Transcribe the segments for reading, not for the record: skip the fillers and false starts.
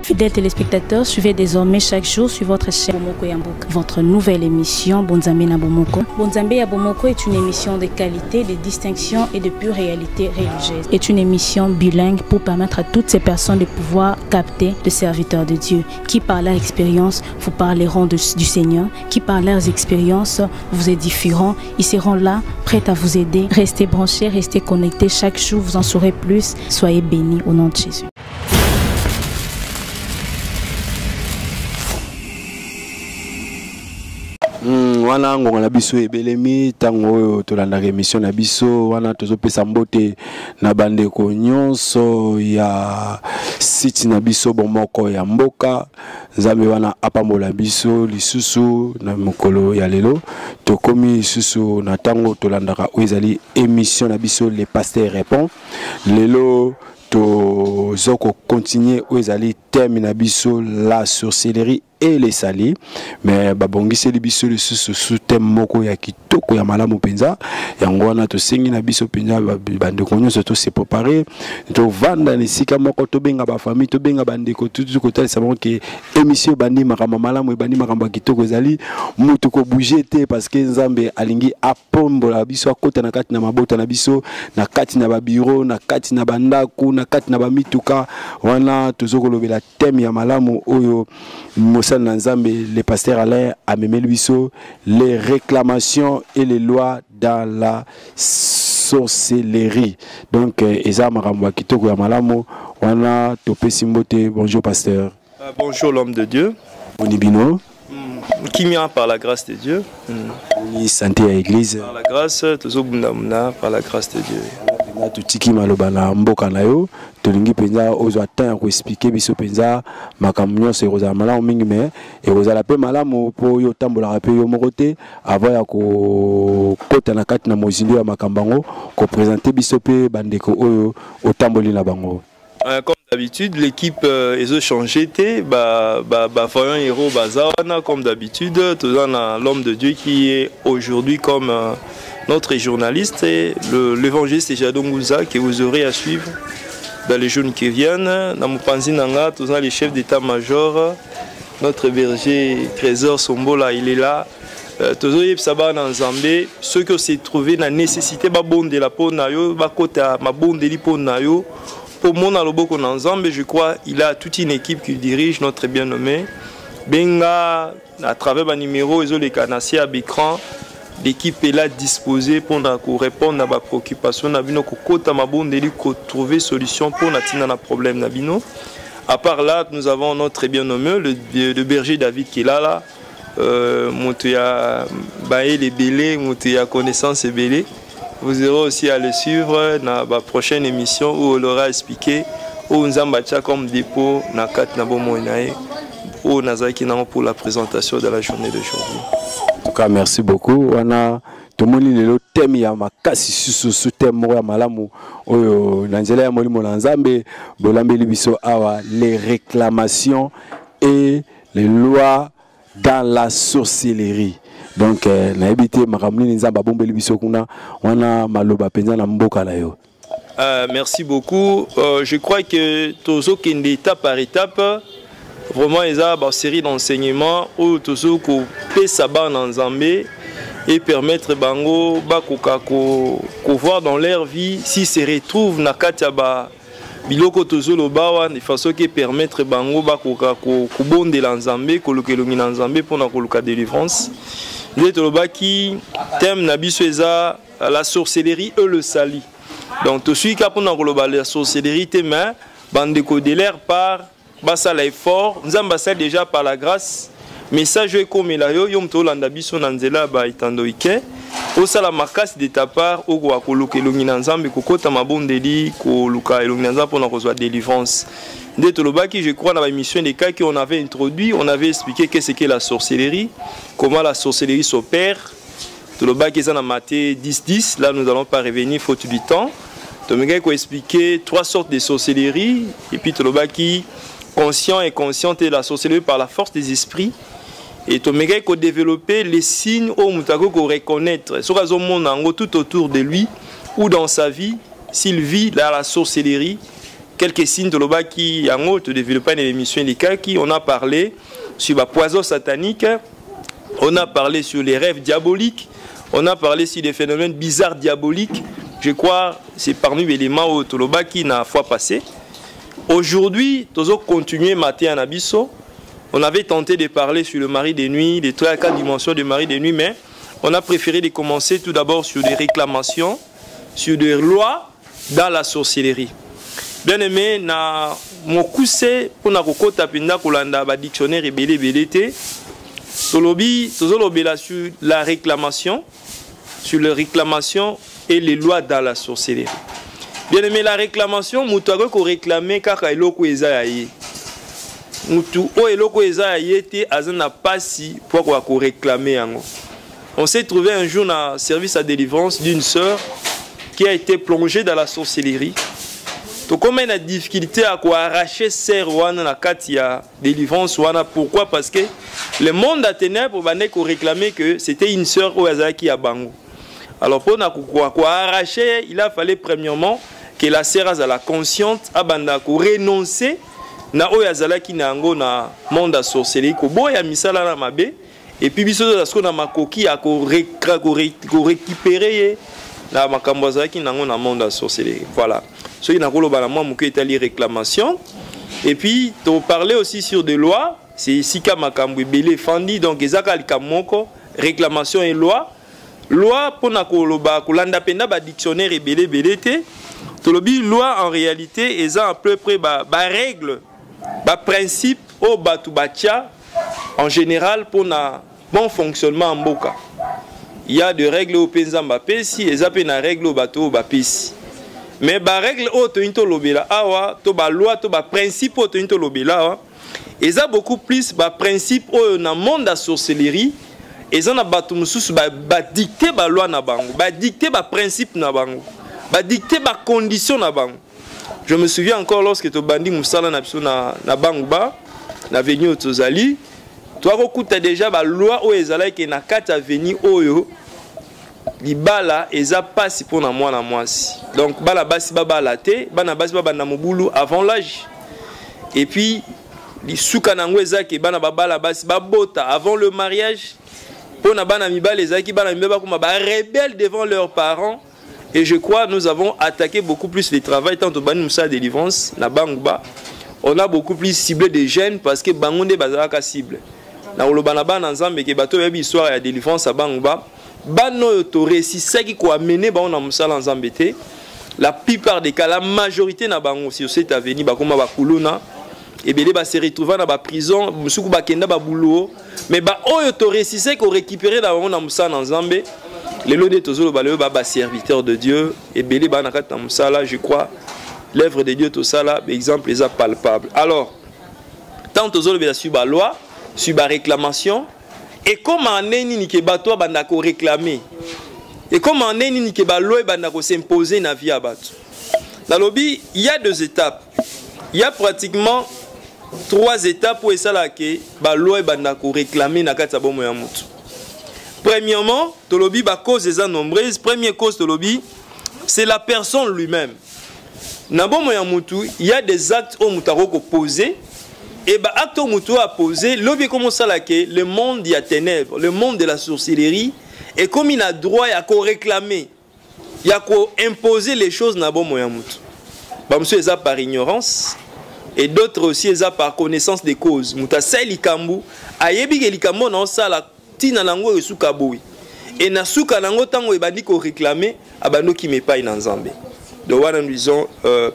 Fidèles téléspectateurs, suivez désormais chaque jour sur votre chaîne Bomoko ya Mboka, votre nouvelle émission Bonzambe na Bomoko. Bonzambe ya Bomoko est une émission de qualité, de distinction et de pure réalité religieuse. Est une émission bilingue pour permettre à toutes ces personnes de pouvoir capter le serviteur de Dieu qui par leur expérience vous parleront du Seigneur, qui par leurs expériences vous édifieront. Ils seront là, prêts à vous aider. Restez branchés, restez connectés. Chaque jour, vous en saurez plus. Soyez bénis au nom de Jésus. Wana ngonga na biso ebelemi ntango oyo tolandaka émission na biso wana tozopesa mbote na bandeko nyonso ya site na biso bomoko ya mboka nzambe wana apambola biso lisusu na mokolo ya lelo tokomi lisusu na ntango tolandaka oyo ezali émission na biso le pasteur répond lelo tozo kocontinue oyo ezali thème na biso la sorcellerie et les sali mais babongiseli biso lisusu su thème moko ya kitoko ya malamu mpenza yango wana tosengi na biso mpenza bandeko nyonso tose prépare tovanda na esika moko tobenga bafamille tobenga bandeko tutu kotalisa bango ke émission ebandi makambo malamu ebandi makambo ya kitoko ezali moto kobouge te parce que nzambe alingi apombola biso akota na kati na mabota na biso na kati na babiro na kati na bandako na kati na bamituka wana tozokolobela thème ya malamu oyo mosali na nzambe le pasteur Alain amemeli biso les réclamations et les lois dans la sorcellerie donc euh, eza makambo ya kitoko ya malamu wana topesi mbote bonjour pasteur euh, bonjour l'homme de Dieu boni bino mm, kimia par la grâce de Dieu mm. boni santé ya église par la grâce tozobundamuna par la grâce de Dieu totiki maloba na mboka na yo tolingi mpenza ozwa temps ya koexplike biso mpenza makambo nyonso ekozala malamu mingi me ekozala mpe malamu mpo yo otambolaka mpe yo moko te avant ya kokota na kati na mozindo ya makambo yango kopresente biso mpe bandeko oyo otamboli na bango euh, comme d'habitude l'équipe euh, ezo changer te ba ba ba voyant héros baza wana comme d'habitude toza na l'homme de Dieu qui est aujourd'hui comme euh, notre journaliste l'évangéliste Jadon Ngouza que vous aurez à suivre dans les jours qui viennent na mopanzi na nga toza le chef d'état-major notre berger Trésor Sombola il est là euh, tozoyebisa bana nzambe soki ose trouve na nécessité babondela mpo na yo bakota mabondeli mpo na yo mpo mona loboko na nzambe je crois il a toute une équipe qui dirige notre bien nommé benga à travers banuméro ezoleka na se ya baécran l'équipe est là disposée mpona korépondre na bapréoccupation na bino kokota mabondeli kotrouver solution mpona ntina na problème na bino à part là nous avons notre bien nommé le, le berger david kilala euh, moto ya bayele ebele moto ya connaissance ebele vous aurez aussi à le suivre na ba prochaine émission où on aura expliqué oyo nzambe atia comme dépôt na kati na bomoi na ye oyo nazalaki nango pour la présentation de la journée d'aujourd'hui en tout cas merci beaucoup wana tomoni lelo thème ya makasi sususu thème moko ya malamu oyo na nzela ya molimo na nzambe bolambeli biso awa les réclamations et les lois dans la sorcellerie donc euh, nayebi te makambo nini nzambe abombeli biso kuna wana maloba mpenza na mboka na yo euh, merci beaucoup euh, je crois que tozokende étape par étape vraiment eza basérie d'enseignement oyo tozo kopesa bana nzambe et permettre bango bakoka ko, ko voir dans leur vie s'ils se retrouvent na kati ya ba biloko tozoloba awa de façon ke permettre bango bakoka kobondela nzambe koluka elongi na nzambe mpona koluka délivrance nde tolobaki thème na biso eza la sorcellerie et le sali donc tosui kaka mpona koloba la sorcellerie te mais bandeko de leur part basala effort nzambe asali déjà par la grâce message oyo ekomela yo yo moto olanda biso na nzela ya baetando ike osala makasi de ta part okoka koluka elongi na nzambe kokota mabondeli koluka elongi na nzambe mpona kozwa délivrance nde tolobaki je crois na baémission elekaki on avait introduit on avait expliqué qu'est ce que la sorcellerie comment la sorcellerie s'opère tolobaki eza na mate 10 10 là nous allons pas revenir faute du temps tomekaki koexpliquer trois sortes de sorcellerie et puis tolobaki conscient et consciente la sorcellerie par la force des esprits et tomekaki kodévelopper les signes oyo moto akoki koreconnaître soki azomona yango tout autour de lui ou dans sa vie s'il vit dans la sorcellerie. Quelques signes tolobaki yango, todéveloppa na émission elekaki. On a parlé sur bapoison satanique, on a parlé sur les rêves diaboliques, on a parlé sur des phénomènes bizarres diaboliques. Je crois c'est parmi les éléments oyo tolobaki na fois passée. Aujourd'hui, tozo continuer matin na biso. On avait tenté de parler sur le mari de nuit, les trois quatre dimensions du mari de nuit, mais on a préféré de commencer tout d'abord sur des réclamations, sur des lois dans la sorcellerie. Bien aimé, na mokuse mpona kokota mpenza kolanda badictionnaire ebele ebele te, tolobi tozolobela sur la réclamation, sur les réclamations et les lois dans la sorcellerie. Bien aimé, la réclamation, moto akoki koréclame kaka eloko eza ya ye. Motu oyo eloko eza ya ye te aza na pasi po akoka koréclame yango. On s'est trouvé un jour na service à délivrance d'une sœur qui a été plongée dans la sorcellerie. Tokóma na difficulté ya koarracher sœur wana na kati ya délivrance wana. Pourquoi? Parce que le monde ya ténèbres bandaki koréclamer que c'était une sœur oyo azalaki ya bango. Alors, mpona koarracher, il a fallu premièrement que la sœur azala consciente, abanda korenoncer na oyo azalaki na yango na monde ya sorcellerie, koboya misala na mabe. Et puis biso toza sikoyo na makoki ya korécupérer ye na makambo azalaki nango na monde ya sorcellerie. Voilà soki nakoloba na mwa moke etali réclamation. Et puis toparler aussi sur des lois. C'est esika makambo ebele efandi. Donc eza kaka likambo moko, réclamation et loi. Loi, mpona koloba kolanda mpenza badictionnaire ebele ebele te, tolobi loi en réalité eza à peu près barègle, ba baprincipe oyo bato batia en général mpona bon fonctionnement ya mboka. Il y a des règles oyo mpe Nzambe apesi, eza mpe na règle oyo bato oyo bapesi. Mais barègle oyo toyini tolobela awa, to baloi, to baprincipe oyo toyini tolobela awa, eza beaucoup plus baprincipe oyo na monde ya sorcellerie eza na bato mosusu badicte baloi na bango, badicte baprincipe na bango, badicte bacondition na bango. Je me souviens encore, lorsque tobandi mosala na biso na Banguba, na avenue oyo tozali, toakokuta déjà baloi oyo ezalaki na kati ya avenue oyo: libala eza mpasi mpona mwana mwasi. Donc bana basi babala te, bana basi babanda mobulu avant l'âge. Et puis lisuka na yango eza ke bana babala basi babota avant le mariage. Mpona bana mibali, ezalaki bana mibali bakoma barebelle devant leurs parents. Et je crois nous avons attaqué beaucoup plus le travail. Tant tobandi mosala délivrance na Banguba, on a beaucoup plus ciblé des jeunes, parce que bango nde bazalaka cible. Na koloba na bana Nzambe ke bato oyebi histoire ya délivrance ya Banguba, bana oyo toresisaki koamener bango na mosala Nzambe te, la plupart des cas, la majorité na bango sur cette avenue bakoma bakuluna ebele, base retrouva na baprison, mosuku bakenda babuluo. Mais baoyo toresisaki korécupérer na bango na mosala na Nzambe, lelo nde tozoloba lelo ba baserviteur de Dieu ebele baa na kati na mosala. Je crois l'œuvre de Dieu tosala, exemple eza palpable. Alors, tant tozolobela sur baloi, sur baréclamation, ekoma nde nini ke bato abanda koréclame? Ekoma nde nini ke baloi ebanda kos'impose na vie ya bato? Nalobi il y a deux étapes, il y a pratiquement trois étapes oyo esalaka ke baloi ebanda koréclame na kati ya bomoi ya motu. Premièrement, tolobi bacause eza nombreuse. Première cause, tolobi, c'est la personne lui-même. Na bomoi ya motu, il y a des actes oyo moto akoki kopose, et baacte oyo motu oyo apose lobi ekomi osala ke le monde ya ténèbres, le monde de la sorcellerie ekomi na droit ya koréclamer, ya koimposer les choses na bomoi ya motu. Bamosusu eza par ignorance et d'autres aussi eza par connaissance des causes. Moto asali likambo, ayebi ke likambo na osala, ntina nango esuka boye, e na suka nango, ntango ebandi koréclame, abandi okima epai na Nzambe. Donc wana, nous disons,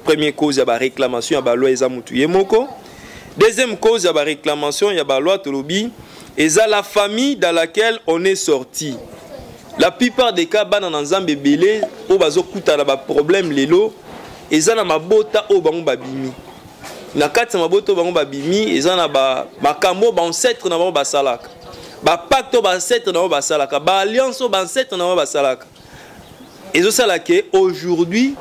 première cause ya baréclamation ya baloi eza motu ye moko. Deuxième cause ya baréclamation ya baloi, tolobi eza la famille dans laquelle on est sorti. La plupart des cas, bana na Nzambe ebele oyo bazokutana baproblème lelo, eza na mabota oyo bango babimi. Na kati ya mabota oyo bango babimi, eza na makambo oyo baancêtre na bango basalaka, bapacte oyo baancêtre na bango basalaka, baalliance oyo baancêtre na bango basalaka. Ezosala ke aujourd'hui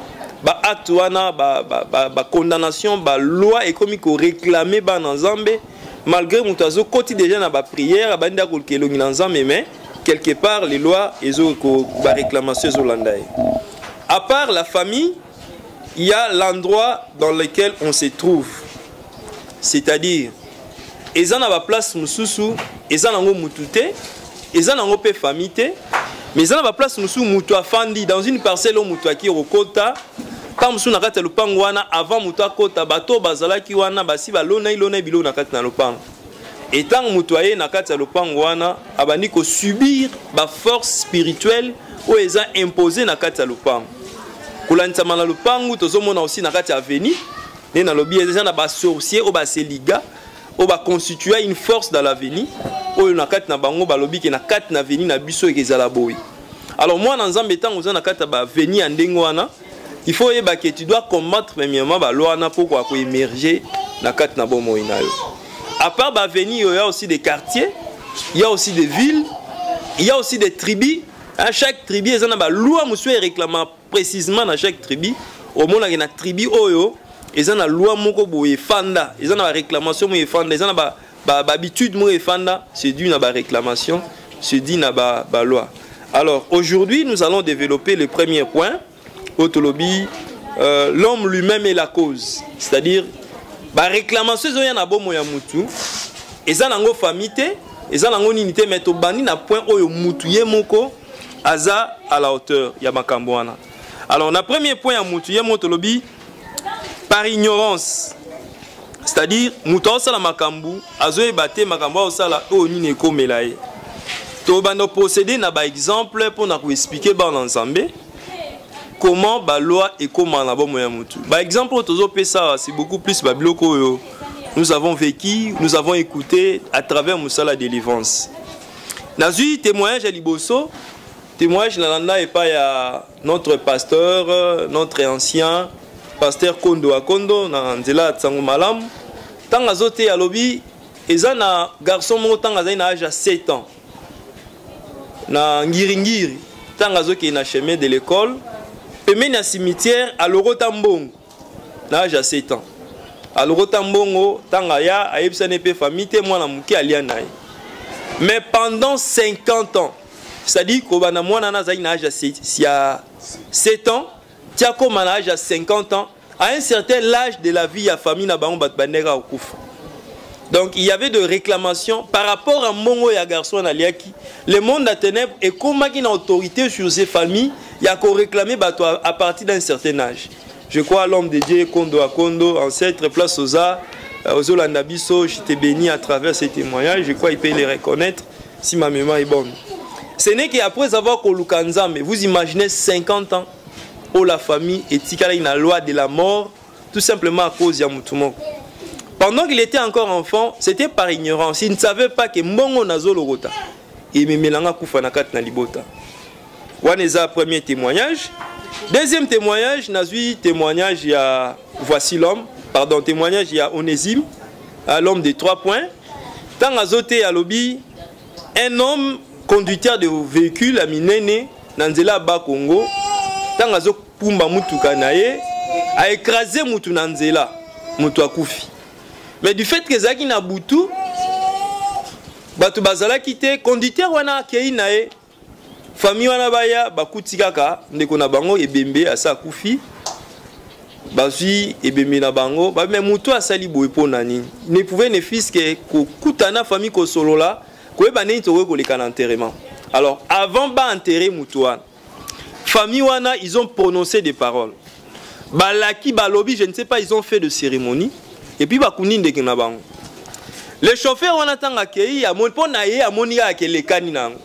baacte wana, bacondamnation, ba, ba, ba baloi ekomi koréclame bana Nzambe, malgré moto azokoti déjà na baprière, abandi akoluka elongi na Nzambe, mais quelque part les lois ezo baréclamation ezolanda ye. À part la famille, Il y a l'endroit dans lequel on se trouve, c'est-à-dire eza na baplace mosusu eza nango mutu te, eza nango mpe famille te, mais eza na baplace mosusu mutu afandi dans une parcelle oyo mutu aki kokota. Ntango mosusu na kati ya lopango wana, avant mutu akota, bato oyo bazalaki wana basi balonai lonai biloko na kati na lopango. Et ntango moto aye na kati ya lopango wana, abandi kosubir baforce spirituelle oyo eza imposé na kati ya lopango. Kolandisama na lopango, tozomona aussi na kati ya avenue nde nalobi eza na basorcier oyo baseliga, oyo baconstitua une force dans l'avenue, oyo na kati na bango balobi ke na kati na avenue na biso ekezala boye. Alors mwana Nzambe, ntango oza na kati ya baavenue ya ndenge wana, il faut oyeba ke tu dois combattre premièrement baloi wana mpo koya koémerger na kati na bomoi na yo. À part baavenue, il y a aussi des quartiers, il y a aussi des villes, il y a aussi des tribus, hein. Chaque tribu eza na baloi mosusu eréclama précisément na chaque tribu. Omonaki na tribu oyo eza na loi moko boye efanda, eza na baréclamation moko efanda, eza na bahabitude moko efanda. C'est dû na baréclamation, c'est dû na baloi. Alors aujourd'hui, nous allons développer le premier point oyo tolobi l'homme lui-même est la cause, c'est-à-dire baréclamation ezoya na bomoi ya mutu, eza nango famille te, eza nango nini te, mais tobandi na point oyo mutu ye moko aza à la hauteur ya makambo wana. Alors na premier point ya mutu ye moko, tolobi par ignorance, c'est-à-dire moto aosala makambo, azoyeba te makambo aosala oyo nini ekomela ye. Tobanda procéder na baexemple mpona koexpliquer bana Nzambe comment baloi ekóma na bomoi ya motu. Baexemple oyo tozopesa, c'est beaucoup plus babiloko oyo nous avons vécu, nous avons écouté à travers mosala délivrance. Nazwi témoignage ya liboso, témoignage nalanda epai ya notre pasteur, notre ancien pasteur Kondo Akondo, na nzela ya nsango malamu. Ntango azoteya, alobi eza na garçon moko, ntango azali na age ya 7 ans, na Ngiringiri, ntango azokende na chemin de l'école, pembeni ya cimetière, alokota mbongo. Na age ya 7 ans alokota mbongo. Ntango aya, ayebisani mpe famille te, mwana moke alia na ye. Mais pendant 50 ans, c'est-à-dire kobanda mwana wana azalaki na age ya 7 ans ti akóma na age ya 50 ans, à un certain âge de la vie ya famille na bango, bato bandeka kokufa. Donc il y avait de réclamations par rapport à mbongo ya garçon aliaki. Le monde à ténèbres ekomaki na autorité sur ses familles ya koréclamer bato à partir d'un certain âge. Je crois, l'homme de Dieu Kondo Akondo, ancêtre, place oza ozolanda biso, je t'ai béni à travers ces témoignages. Je crois il peut les reconnaître si ma mémoire est bonne. Ce n'est qu'après avoir koluka Nzambe. Vous imaginez 50 ans où la famille etikala na loi de la mort, tout simplement à cause ya mutu moko. Pendant qu'il était encore enfant, c'était par ignorance, il ne savait pas que mbongo nazolokota ememelanga kufa na kati na libota wana. Eza premier témoignage. Deuxième témoignage, nazwi témoignage ya Voici l'homme, pardon, témoignage ya Onésime, l'homme de trois points. Ntango azoteya, alobi un homme conducteur de véhicule ya minene na nzela ya Bakongo, ntango azopumba mutuka na ye, aécrase mutu na nzela, moto akufi. Mais du fait que ezalaki na butu, bato bazalaki te, conducteur wana akei na ye. Famille wana baya, bakuti kaka ndeko na bango ebembe asa akufi. Bazwi ebembe na bango, mais moto asali boye mpo na nini? Ne pouvait ne fût que kokutana famille, kosolola, koyeba nini tokoki koleka na enterrement. Alors avant baenterre moto wana, famille wana, ils ont prononcé des paroles, balaki, balobi, je ne sais pas, ils ont fait de cérémonie et puis bakundi ndeke na bango. Le chauffeur wana, ntango akei, amoni mpo na ye, amoni kaka elekani na yango,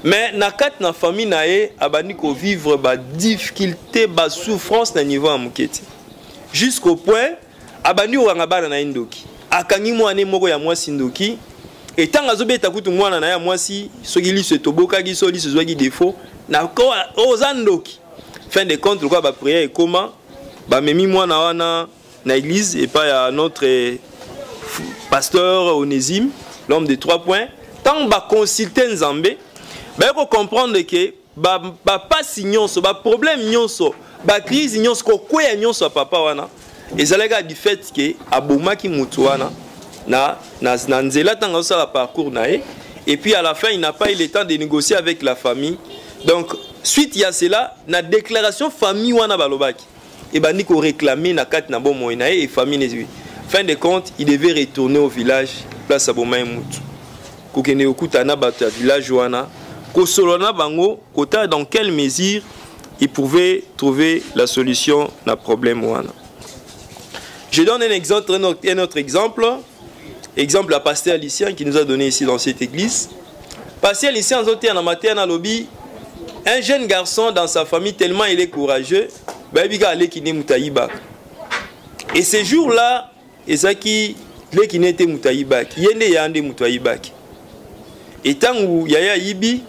mais na kati na famille na ye, abandi kovivre badifficulté, basouffrance na niveau ya moke te, jusqu'au point abandi kokanga bana na ye ndoki. Akangi mwana moko ya mwasi ndoki. Etango azobeta kutu mwana na ye ya mwasi, soki liso etobokaki, so liso ezwaki défaut na oza ndoki. Fin de compte, lokola baprière ekoma, bamemi mwana wana na église epai ya notre pasteur Onésime, l'homme de trois points. Ntango baconsulte Nzambe, baye kocomprendre ke bapasi nyonso, baproblème nyonso, bacrise nyonso, kokweya nyonso ya papa wana ezalaki du fait ke abomaki motu wana na nzela ntango azosala parcours na ye. Et puis à la fin, il n'a pas eu le temps de négocier avec la famille. Donc suite ya cela, na déclaration famille wana balobaki Ebandi ko réclamer na kati na bomoi na ye et famille ne. Fin de compte, il devait retourner au village place aboma ye mutu, kokende kokutana na bato ya village wana, kosolola na bango, kotala dans quelle mesure il pouvait trouver la solution na problème wana. Je donne un exemple, un autre exemple, exemple ya pasteur Lucien qui nous a donné ici dans cette église. Pasteur Lucien azoteya na mateya na lobi, un jeune garçon dans sa famille, tellement il est courageux, bayebi kaka aleki nde moto ayibaka. Et ce jour là ezalaki leki ne te moto ayibaki, ye nde ya nde moto ayibaki. E ntango yaya ayibi,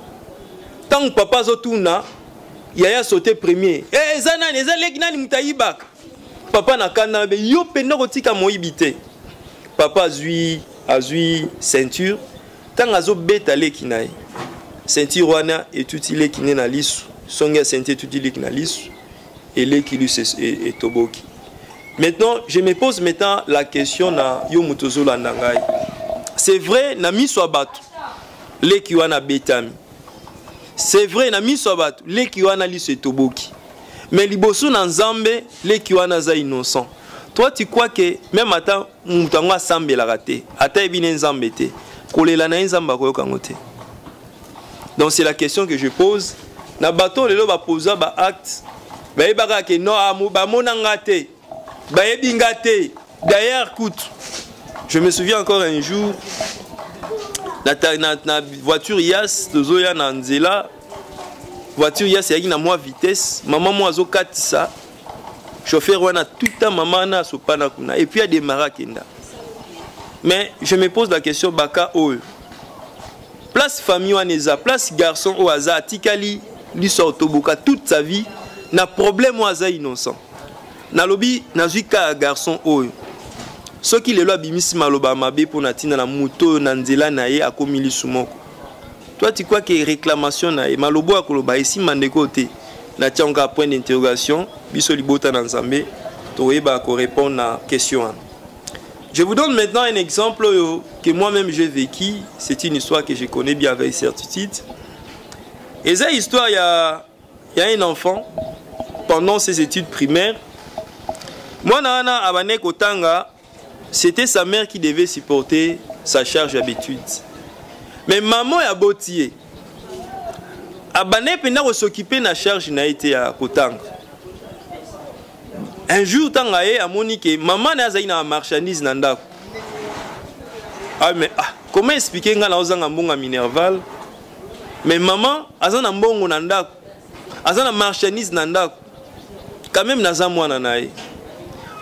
ntango papa azotuna, yaya saute premier: "E, eza nani? Eza leki nani moto ayibaka?" Papa na kanda be: "Yo mpenza kotika moyibi te." Papa azwi ceinture, ntango azobeta leki na ye, ceinture wana etuti leki ne na lisu. Songe ya ceinture etuti leki na lisu, eleki lisu etoboki. Maintenant, je me pose maintenant la question na yo moto ozolanda ngai. C'est vrai, na miso ya bato leki wana abetami. C'est vrai, na miso ya bato leki wana liso etoboki. Mais liboso na Nzambe, leki wana aza innocent. Toi, tu crois que même ata moto yango asambelaka te, ata yebi ne Nzambe te, kolela na ye Nzambe akoyoka yango te? Donc c'est la question que je pose na bato lelo bapoza baacte, bayebaka ke non, bamona nga te, bayebi nga te. D'ailleurs kutu, je me souviens encore un jour na voiture Hiace, tozoya na nzela, voiture Hiace eyaki na mwa vitesse, mama moko azokatisa, chauffeur wana tuta mama wana, asopana kuna et puis adémarre, akenda. Mais je me pose la question, baka oyo place famille wana eza, place garçon oyo aza atikali liso otoboka toute sa vie na problème oyo, aza innocent. Nalobi, nazwi kaka garçon oyo, soki lelo abimisi maloba mabe mpo na ntina na moto oyo na nzela na ye akomi lisu moko, toi, tu crois que réclamation na ye, maloba oyo akoloba esimba ndeko te? Natia kaka point d'interrogation. Biso libota na Nzambe tokoyeba korépondre na question wana. Je vous donne maintenant un exemple que moi-même j'ai vécu. C'est une histoire que je connais bien avec certitude. Et cette histoire, il y a un enfant pendant ses études primaires. Moi, wana abandaki kotanga, c'était sa mère qui devait supporter sa charge d'études. Mais maman aboti ye, abandaki mpenza kos'occuper na charge na ye te ya kotanga. Un jour, ntango aye, amoni ke mama na ye azali na marchandise na ndako. Ah mais ah, comment expliquer ngai naozanga mbongo ya minerval, mais mama aza na mbongo na ndako, aza na marchandise na ndako? Quand même naza mwana na ye.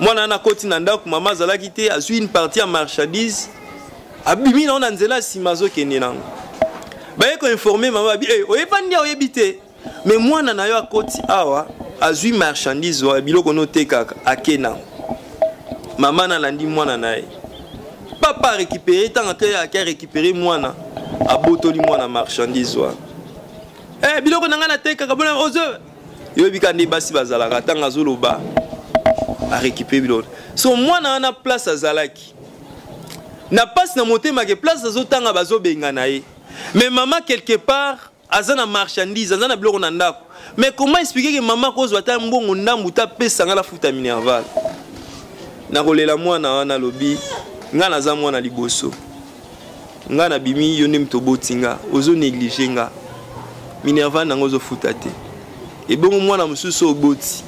Mwana wana akoti na ndako, mama azalaki te, azwi une partie ya marchandise, abimi nango na nzela, nsima azokende nango. Baye koinformer mama, babi: "Hey, oyeba nde oyebi te, mais mwana na yo akoti awa, azwi marchandise wa biloko notekaka, ake nango." Mama nalandi mwana na ye, papa arécupéré. Ntango ake arécupéré mwana, abotoli mwana marchandise wana. Eh, biloko na ngai natekaka bona ozo yoyebi kaka nde basi bazalaka. Ntango azoloba, arécupéré biloko. So mwana wana, place azalaki na mpasi na motema ke place azotanga bazobenga na ye, mais mama quelque part aza na marchandise, aza na biloko na ndako. Mais comment expliquer ke mama kozwa ata mbongo ndambu ta apesa nga nafuta minerval? Nakolela mwana wana, alobi: "Nga naza mwana liboso, nga nabimi, yo nde moto oboti nga, ozonégliger nga, minerval nango ozofuta te. Ebongo mwana mosusu oboti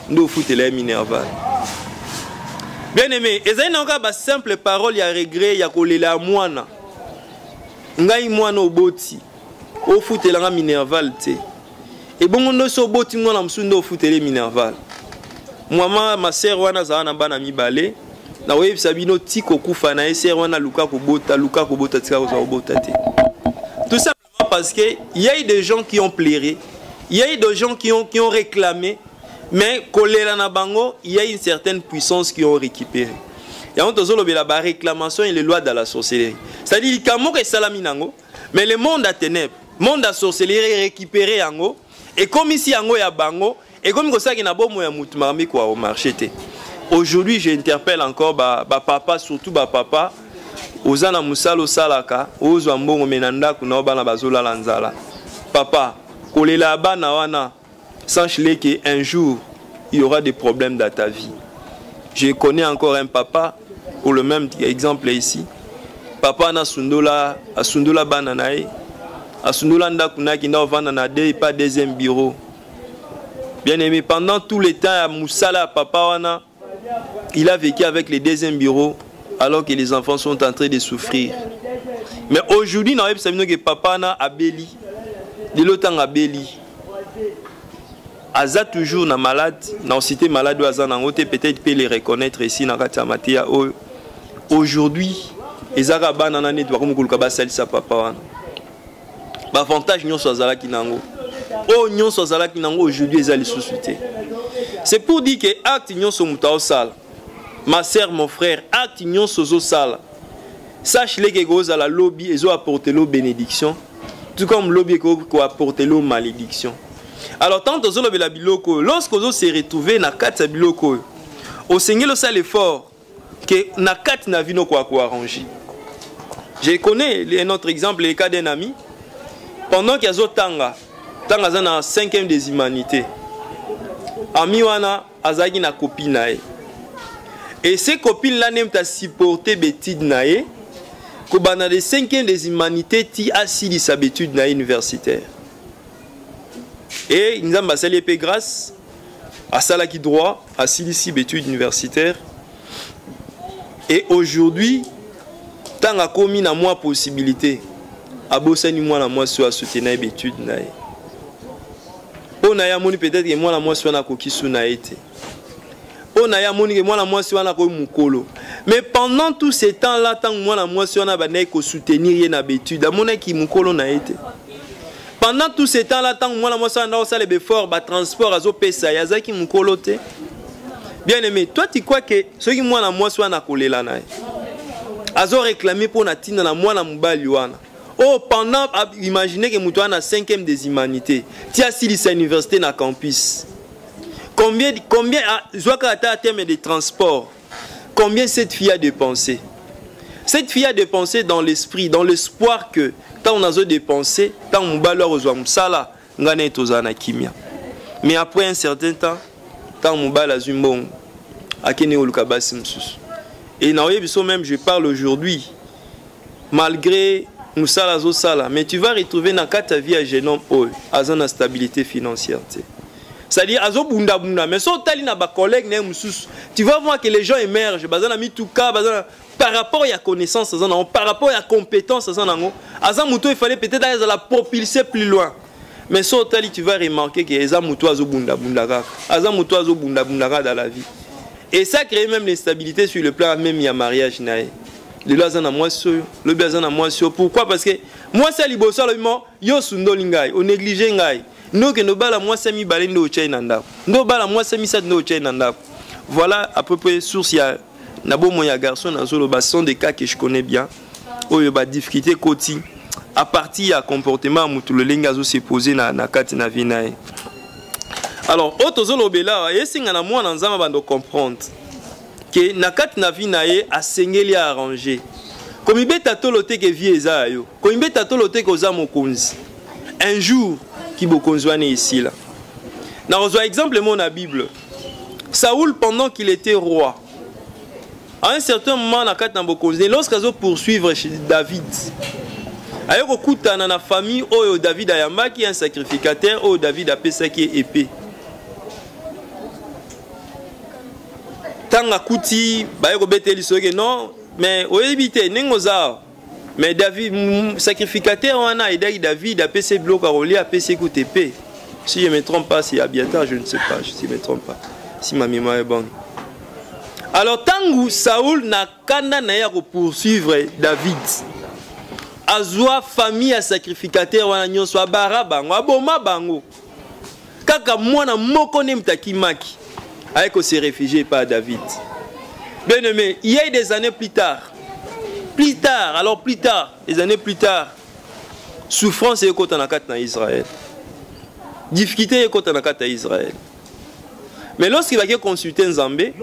nde ofutela ye minerval?" Bien aimé, ezali nango kaka basimple parole ya regret, ya kolela ya mwana: "Ngai mwana oboti, ofutelanga minerval te. Ebongo nde so oboti mwana mosusu nde ofutele minerval?" Mama, ma sœur wana azala na bana mibale. Nakoyebisa bino, ti kokufa na ye, sœur wana luka kobota, luka kobota, tika kozwa kobota te. Tout simplement parce que il y a eu des gens qui ont pleuré, il y a eu des gens qui ont réclamé, mais kolela na bango, il y a une certaine puissance qui ont récupéré. Yango tozolobela baréclamation et les lois de la sorcellerie, c'est-à-dire likambo moko esalami nango, mais le monde ya ténèbre, monde ya sorcellerie récupéré yango, ekomisi yango ya bango, ekomi kosalaki na bomoi ya mutu makambo ekoka komarcher te. Aujourd'hui, j'interpelle encore bapapa, ba surtout bapapa. Oza na mosala osalaka, ozwa mbongo, me na ndako na yo bana bazolala nzala. Papa, kolela ya bana wana, sache-le que un jour il y aura des problèmes dans ta vie. Je connais encore un papa, pour le même exemple ici. Papa na sundola, asundola bana na ye, asundola ndako na ye, akenda kovanda na deux, pas deuxième bureau. Bien aimé, pendant tout le temps ya mosala ya papa wana, il a vécu avec le deuxième bureau alors que les enfants sont en train de souffrir. Mais aujourd'hui, nayebisa bino ke papa na abeli, lelo ntango abeli, aza toujours na malade, na cité malade oyo aza nango te, peut-être peut les reconnaître ici na kati ya mateya oyo. Aujourd'hui, ezaka bana na neti bakomi koluka basalisa papa wana. Baavantage nyonso azalaki nango, oyo nyonso azalaki nango, aujourd'hui eza lisusu te. C'est pour dire que acte nyonso moto aosala, ma sœur, mon frère, acte nyonso ozosala, sache le ke ekozala lobi ezoapporte lo bénédiction, tout comme lobi ekoki koapporte lo malédiction. Alors tant tozolobela biloko oyo, lorsque ozo se retrouver na kati ya biloko oyo, osengeli osala effort ke na kati na vie nokoka koarranger. Je connais un autre exemple, le cas d'un ami. Pendant qu'il azotanga, ntango aza na 5e des humanités, ami wana azalaki na copine na ye, et ces copines là nde moto asupporte baétude na ye kobanda de 5e des humanités ti asilisa baétude na ye universitaire. Et Nzambe asali ye mpe grâce, asalaki droit, asilisi baétude universitaire. Et aujourd'hui, ntango akomi na mwa possibilité, abosani mwana mwasi oyo asoutenir ye baétude na ye. Mpo na ye, amoni peut-être ke mwana mwasi wana akoki su na ye te. Mpo na ye, amoni ke mwana mwasi wana akoki mokolo. Mais pendant tout ce temps là, ntango mwana mwasi wana abandaki kosoutenir ye na baétude, amonaki mokolo na ye te. Pendant tout ce temps là, ntango mwana mwasi wana osala baeffort, batransport azopesa ye, azalaki mokolo te. Bien aimé, toi, tu crois que soki mwana mwasi wana akolela na ye, azoréclame mpo na ntina na mwana mobali wana oyo pendant, imagine ke moto wana na 5e des humanités ti asilisa université na campus, combien zwaka ata terme de transport, combien cette fille a dépensé? Cette fille a dépensé dans l'esprit, dans l'espoir que ntango nazodépense, ntango mobali akozwa mosala, ngai na ye tozala na kimia. Mais après un certain temps, ntango mobali azwi mbongo, akende koluka basi mosusu. Et naoyebi biso même, je parle aujourd'hui, malgré mosala azosala, mais tu vas retrouver na kati ya vie ya jeune homme oyo aza na stabilité financière te. C'est-à-dire azobundabunda, mais so otali na bacollègue na ye mosusu, tu vas voir que les gens émergent, baza na mituka, baza na par rapport ya connaissance aza nango, par rapport ya compétence aza nango, aza moto il fallait peut-être azala propulser plus loin. Mais so otali, tu vas remarquer que eza moto azobundabunda kaka, aza moto azobundabunda kaka dans la vie. Et ça crée même l'instabilité sur le plan même ya mariage na ye. Lelo aza na mwasi oyo, lobi aza na mwasi oyo. Pourquoi? Parce que mwasi ya liboso alobi mo yo osundoli ngai, onéglige ngai, nde okende obala mwasi ya mibale, nde otyai na ndako, nde obala mwasi ya misato, nde otyai na ndako. Voilà à peu près source ya na bomoi ya garçon nazoloba. Sont des cas que je connais bien, oyo badifficulté ekoti à partir ya comportement ya motu, lolenge azose pose na kati na vie na ye. Alors oyo tozolobela awa, esenga na mwana Nzambe abanda comprendre ke na kati na vie na ye asengeli arranger. Komibeta tolo te ke vie eza ya yo, komibeta tolo te ke oza mokonzi. Un jour ki bokonzi wana esila. Nakozwa exemple mo na Bible: Saoul, pendant qu'il était roi, à un certain moment na kati na bokonzi, lorsque azo poursuivre David, aye kokutana na famille oyo David ayambaki un sacrificateur oyo David apesaki ye épée. Ntango akuti, baye kobeteli soki non, mais oyebi te ndenge oza. Mais David, sacrificateur wana aidaki David, apesi biloko ya kolia, apesi ekuta épée. Si je me trompe pas, c'est Abiatar, je ne sais pas, si je me trompe pas, si ma mémoire est bonne. Alors ntango Saoul na kanda na ye ya kopoursuivre David, azwa famille ya sacrificateur wana nyonso, abara bango, aboma bango. Kaka mwana moko nde moto akimaki, aye kose réfugier epai ya David. Bien aimé, il y a eu des années plus tard, plus tard, alors plus tard, des années plus tard, souffrance ekota na kati na Israël, difficulté ekota na kati ya Israël. Mais lorsqu'il bake consulter Nzambe,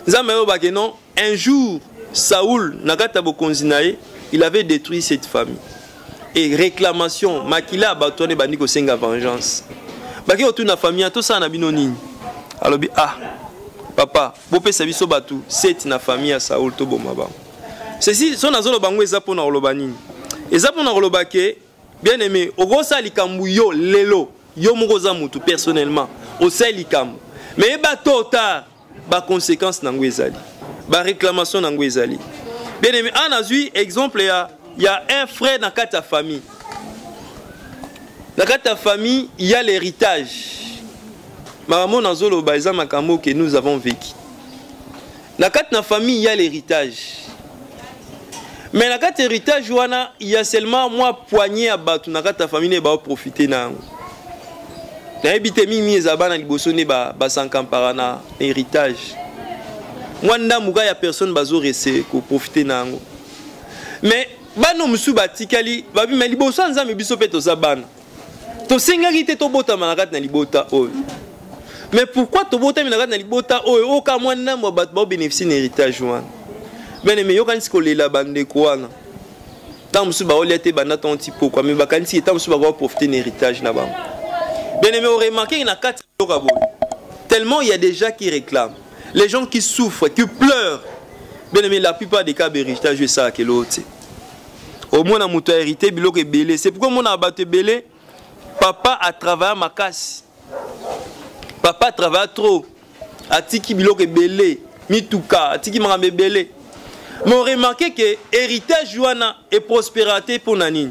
Nzambe ayobake non, un jour Saoul na kati ya bokonzi na ye, il avait détruit cette famille. Et réclamation, makila ya bato wana ebandi kosenga vengeance. Bake kotuna famille: tosala na bino nini? Alobi ah papa, bopesa biso bato 7 na famille ya Saul toboma bango. Ceci so nazoloba yango eza mpona koloba nini? Eza mpona koloba ke bien aimé, okosala likambo yo lelo, yo moko oza mutu personnellement, osali likambo. Mais yeba tôt ou tard ba conséquences nango ezali. Ba réclamation nango ezali. Bien aimé, ana nazwi exemple ya un frère na kati ya famille. Na kati ya famille, il y a l'héritage. Makambo nazoloba eza makambo que nous avons vécu. Na kati na famille, il y a l'héritage. Mais na kati héritage wana, il y a seulement moi poignée ya bato na kati ya famille ne ba profiter na yango. Nayebi te mingi eza bana liboso nde basankampara na héritage. Mwa ndambu kaka ya personne bazo rese koprofite na yango. Mais bana mosusu batikali babi, mais liboso ya Nzambe biso mpe toza bana. Tosengaki te tobotama na kati na libota oyo. Mais pourquoi tobotami na kati na libota oyo oyo mwa ndambo ya bato baobénéficie na héritage wana? Bien aimé, yokanisi kolela bandeko wana. Ntango mosusu baolia te banda ntango ti pokwa, mais bakanisi ntango mosusu bakoprofite na héritage na bango. Bien aimé, oremarke na kati ya biloko ya boye, tellement il y a des gens qui réclament, les gens qui souffrent, qui pleurent. Bien aimé, la plupart des cas héritage esalaka eloko te. Omona moto a hérité biloko ebele. C'est pourquoi omona bato ebele, papa a travaillé makasi, papa a travaillé trop, atiki biloko ebele, mituka, atiki makambo ebele. Mais on remarque que héritage wana eprospéra te. Mpo na nini?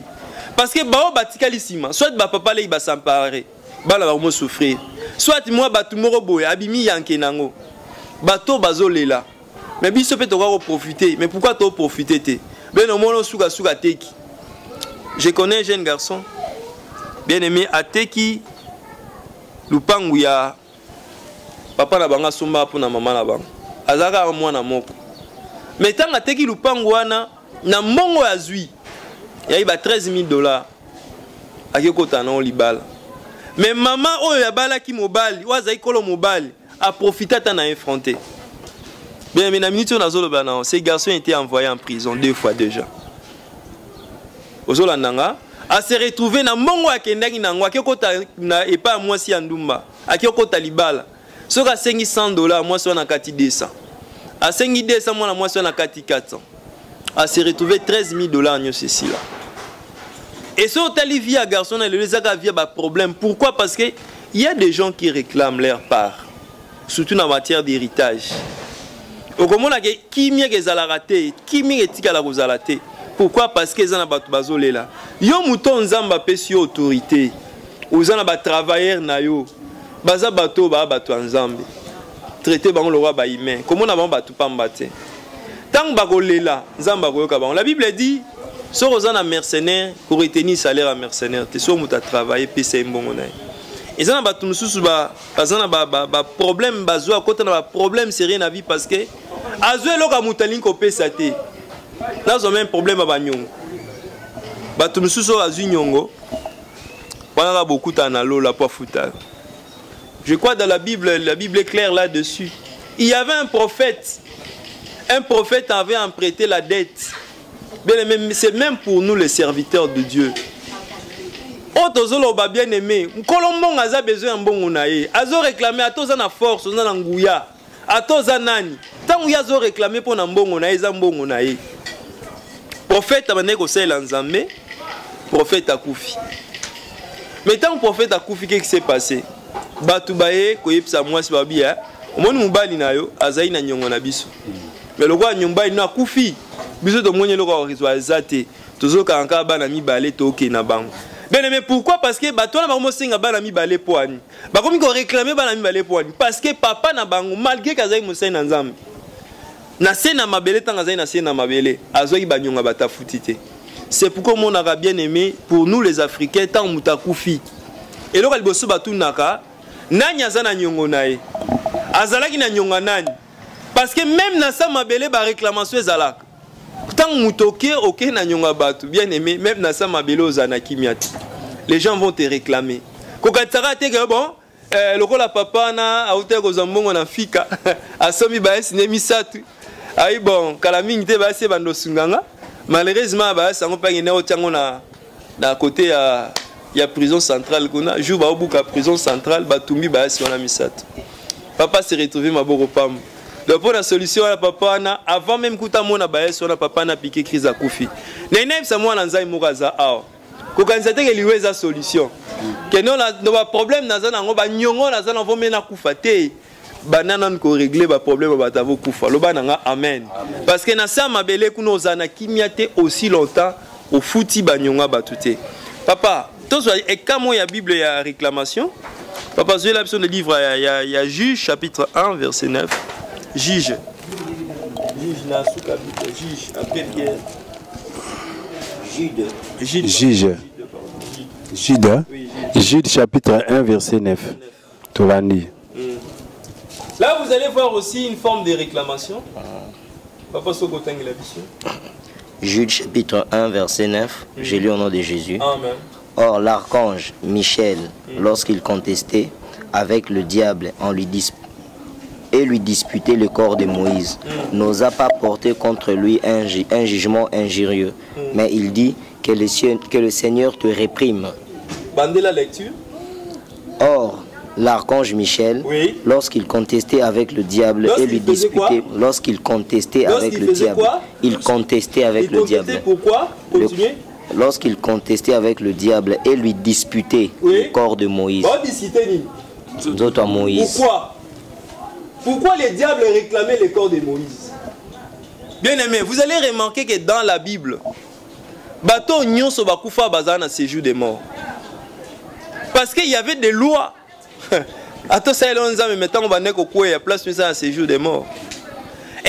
Parce que bao batikali nsima, soit bapapa lei basampare, bana bango souffrir, soit mwa bato moko boye abimi yanke nango, bato bazolela. Mais biso mpe tokoka koprofite, mais pourquoi toprofite te? Bene omona osukasuka ateki. Je connais un jeune garçon, bien aimé, ateki lupangu ya papa na bango asombaka mpona mama na bango, azalaka mwana moko. Mais ntango ateki lupangu wana, na mbongo azwi yayi ba 13 000 $, akekota nango libala. Mais mama oyo abalaki mobali oyo azalaki kolo mobali aprofite ata na un franc te. Bien, mais na minute oyo nazoloba na, ce garçon était envoyé en prison deux fois déjà. Ozolanda nga, ase retrouve na mbongo akendaki nango, akekota na epai ya mwasi ya ndumba, akekota libala. Soki asengi 100 $, mwasi wana akati 200, asengi 200, mwana mwasi wana akati 400, ase retrouve 13 000 $ nyonso esila. Et soki otali vie ya garçon na lelo, ezaka vie ya baproblème. Pourquoi? Parce que il y a des gens qui réclament leur part, surtout na matière d'héritage. Okomona ke kimia ezalaka te, kimia etikala kozala te. Pourquoi? Parce que eza na bato bazolela. Yo moto Nzambe apesi yo autorité, oza na batravailleur na yo, baza bato oyo baa bato ya Nzambe, traite bango lokola bahumain, komona bango bato pamba te. Ntango bakolela, Nzambe akoyoka bango. La Bible dit, soki oza na mercenaire, koretenir salaire ya mercenaire te. Soki moto atravaille, pesa ye mbongo na ye. Eza na bato mosusu baza na baproblème, bazwa akota na baproblème sérieux na vie parce que azwa eloko ya moto alingi kopesa te. Nazwa même problème ya banyongo. Bato mosusu oyo azwi nyongo wana kaka bokutana na lola po afuta. Je crois dans la Bible, la Bible est claire là-dessus. Il y avait un prophète. Un prophète avait emprunté la dette. Bien aimé, c'est même pour nous les serviteurs de Dieu. Oyo tozoloba, bien aimé, nkolo mbongo aza besoin ya mbongo na ye, azoréclame. Ata oza na force, oza na nguya, ata oza nani, ntango ye azoréclame mpo na mbongo na ye, eza mbongo na ye. Prophète abandaki kosalela Nzambe, prophète akufi. Mais ntango prophète akufi, qu'est-ce qui s'est passé? Bato baye koyebisa mwasi, babi: "Omoni, mobali na yo azali na niongo na biso, mais lokola mobali no akufi, biso tomoni eloko ya kozwa eza te, tozokanga kaka bana mibale, tokende na bango." Bien aimé, pourquoi? Parce que bato wana bakomosenga bana mibale po ani bakomi koréclame bana mibale po ani? Parce que papa na bango, malgré kazali mosali na Nzambe na se na mabele, ntango azali na se na mabele, azwaki banyonga batafuti te. C'est pourquoi omonaka, bien aimé, pour nous les Africains, ntango moto akufi, eloko ya liboso batunaka: nani aza na niongo na ye, azalaki na nyonga nani? Parce que même na sa mabele, baréclamation ezalaka. Ntango moto oke na nyonga ya bato, bien aimé, même na sa mabele ozala na kimia te. Les gens vont te réclamer. Kokatisaka te ke bon, lokola papa wana autaki kozwa mbongo na fika, asombi bayesi nde misato, ayi bon, kala mingi te bayasi ebanda osunganga. Malheureusement, bayasi yango mpe akende otiango na côté ya prison centrale kuna. Jour baobuka prison centrale, batumbi bayasi wana misato. Papa se retrouve maboko pamba. Donc mpo na solution wana papa wana avant même kuta amona bayesu wana papa wana apike crise akufi. Na inayebisa mwana nzai moko aza awa. Kokanisa te ke liwa eza solution. Ke non na ba problème naza nango ba nyongo naza nango me nakufa te. Banda nanu ko régler ba problème ya bato avokufa. Loba na nga amen. Parce que na sa mabele kuna oza na kimia te aussi longtemps ofuti ba nyongo ya bato te. Papa, tozwa ekamo ya Bible ya réclamation. Papa, zwela biso le livre ya, ya, ya Juge chapitre 1 verset 9. Juge. Juge na suka Bible, Juge après Pierre. Jude. Jude. Juge. Jude. Oui, Jude. Jude chapitre 1 verset 9. Tolandi. Là, vous allez voir aussi une forme de réclamation. Papa Soko la biso. Jude chapitre 1 verset 9, j'ai lu au nom de Jésus. Amen. Or l'archange Michel, lorsqu'il contestait avec le diable en lui et lui disputait le corps de Moïse, n'osa pas porter contre lui un jugement injurieux, mais il dit que le Seigneur te réprime. Bandez la lecture. Or, l'archange Michel, oui, lorsqu'il contestait avec le diable et lui disputait, lorsqu'il contestait avec le diable, il contestait avec le diable. Pourquoi? Continuez. Lorsqu'il contestait avec le diable et lui disputait, oui, le corps de Moïse. D'autres à Moïse. Pourquoi? Pourquoi les diables réclamaient le corps de Moïse? Bien aimé, vous allez remarquer que dans la Bible, bato nyonso bakufa bazala na séjour des morts. Parce qu'il y avait des lois. Ato ça nzambe maintenant on va neko kweya place ça na séjour des morts.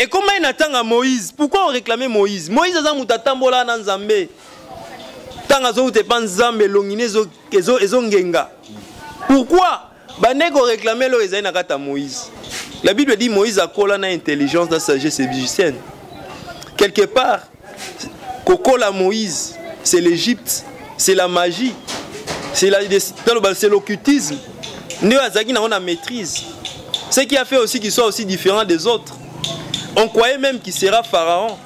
Et comment il attend à Moïse? Pourquoi on réclamait Moïse? Moïse aza mutu atambola na nzambe. Tanga zo te pa nzambe longine zo ezo ezo ngenga. Pourquoi bandeko réclamer lo ezali na kata Moïse? La Bible dit Moïse a kola na intelligence, na sagesse égyptienne. Quelque part, kokola Moïse, c'est l'Égypte, c'est la magie, c'est l'occultisme. Nde azalaki nango na maîtrise. Ce qui a fait aussi qu'il soit aussi différent des autres. On croyait même qu'il sera pharaon.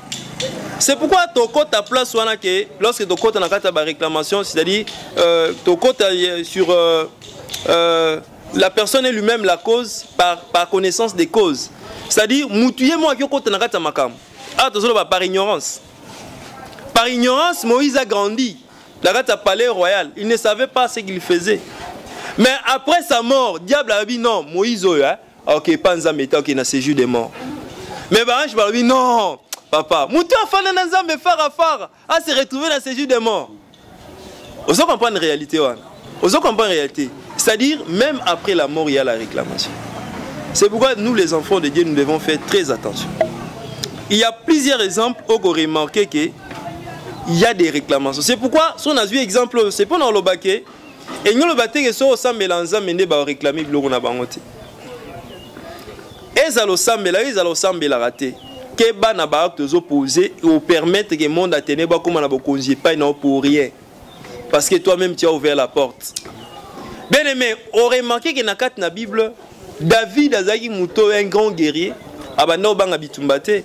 C'est pourquoi tokota place wana ke lorsque tokota na kati ya ba réclamation, c'est-à-dire tokota sur la personne est lui-même la cause par connaissance des causes. C'est-à-dire mutu ye moko akokota na kati ya makambo. Ah, tozoloba par ignorance. Par ignorance, Moïse a grandi na kati ya palais royal. Il ne savait pas ce qu'il faisait. Mais après sa mort, diable a dit non, Moïse, oh, hein? Ok, pas nzambe eta, ok, na séjour des morts. Mais bah, ange a dit non, papa, mutu afanda na nzambe phare à phare, a se retrouver dans séjour des morts. Vous comprenez la réalité, ouais. Vous comprenez la réalité. C'est-à-dire, même après la mort, il y a la réclamation. C'est pourquoi nous, les enfants de Dieu, nous devons faire très attention. Il y a plusieurs exemples où on remarqué que il y a des réclamations. C'est pourquoi, si on a vu exemple, c'est pour nous le baquet. Et nous le battons que so osambela nzambe nde ba réclamer biloko na bango te. Ezala osambela, ezala osambelaka te. Ke bana ba acte zo poser ou permettre que monde atene ba koma na bokonzi epai na pour rien. Parce que toi-même tu as ouvert la porte. Bien aimé, on remarqué que na kati na Bible, David azaki muto un grand guerrier, abanda obanga bitumba te.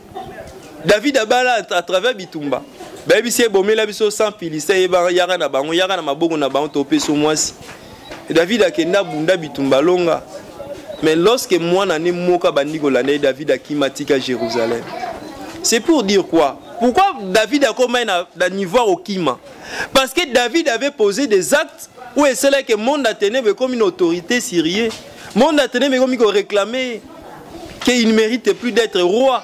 David abala à travers bitumba. Bayebi se bomela biso sans Philistin yeba yaka na bango, yaka na maboko na bango to peso mwasi. David akenda bunda bitumba longa. Mais lorsque mwana ne moka bandi kolanda David akimatika Jérusalem. C'est pour dire quoi? Pourquoi David a comme un niveau au kima? Parce que David avait posé des actes où c'est là que monde attenait comme une autorité syrienne. Monde attenait comme il réclamait qu'il ne mérite plus d'être roi.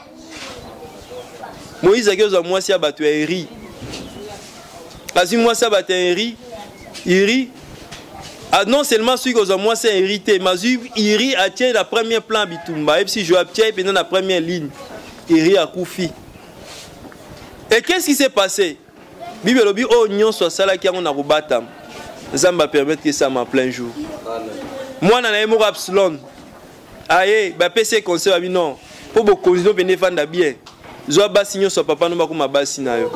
Moïse a dit mwasi ya bato ya Eri. Azwi mwasi ya bato ya Eri, Eri, ah, non seulement celui qui a mwasi ya Eri te, mais azwi Eri atie la première plan bitumba. Et puis Joab tie pendant la première ligne. Eri akufi. Et qu'est-ce qui s'est passé? Bible lobi oh nyonso asalaki yango na kobatama. Nzambe a permettre que ça m'a plein jour. Mwana na ye moko Absalom. Aye, ba pese conseil ba non. Po bokonzi no pene fanda bien. Zwa basi nyonso papa no bakoma basi na yo.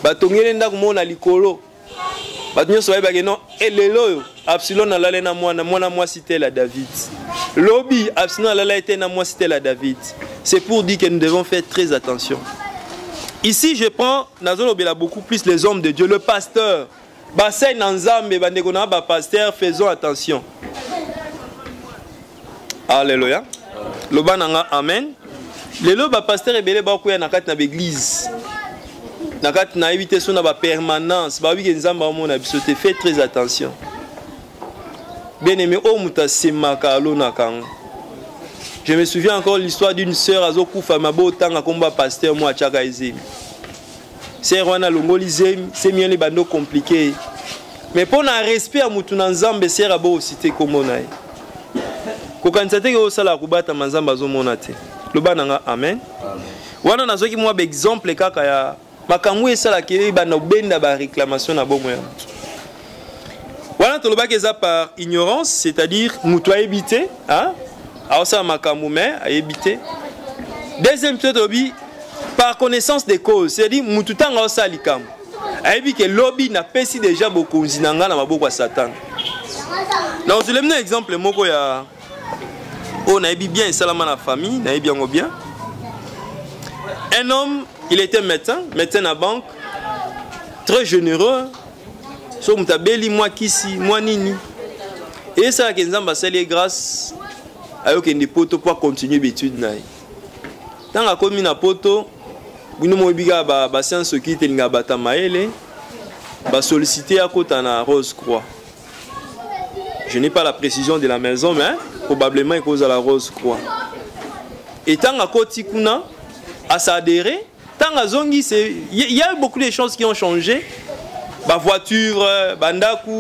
Batongele ndako mona likolo. Bato nyonso bayebaki non, elelo oyo Absalom alale na mwana, mwana mwasi tel ya David. Lobi Absalom alala ete na mwasi tel ya David. C'est pour dire que nous devons faire très attention. Ici, je prends nazolobela beaucoup plus les hommes de Dieu, le pasteur. Basai na Nzambe, bandeko na ba pasteur, faisons attention. Alléluia. Loba na nga amen. Lelo ba pasteur ebele bakoya na kati na ba église. Na kati na yebi te so na ba permanence, ba wike Nzambe amona biso te. Faites très attention. Bien aimé, oyo moto asemaka alonaka yango. Je me souviens encore l'histoire d'une sœur azokufa mabe otanga kombo ya pasteur mo atiaka ye zemi. Sœur wana alongoli zemi, zemi wana ebandi compliqué. Mais mpo na respect ya motu na Nzambe, sœur abo cité kombo na ye. Kokanisa te ke osalaka kobatama Nzambe azomona te. Loba na nga amen. Wana nazwaki mwa ba exemple kaka ya makambo esalaka ebanda obenda ba réclamation na bomoi ya motu. Wana tolobaki eza par ignorance, c'est-à-dire motu ayebi te, hein? Aosala makambo mais ayebi te. Deuxième chose tolobi par connaissance des causes, c'est-à-dire motu ntango aosala likambo ayebi ke lobi napesi deja bokonzi na ngai na maboko ya Satan. Nazweli bino exemple moko ya oyo nayebi bien esalama na famille, nayebi yango bien. Un homme, il était médecin, médecin na banque, très généreux. So moto abeli mwa kisi mwa nini, esalaka Nzambe asali ye grâce, ayokende poto po acontinue baétude na ye. Ntango akomi na poto, bino moyebi kaka ba science soki te elingaka bato ya mayele, basollicite akota na Rose Croix. Je n'ai pas la précision de la maison, mais probablement ekozala Rose Croix. Et ntango akoti kuna asadere, ntango azongi, il y a eu beaucoup de choses qui ont changé. Ba voiture, ba ndaku,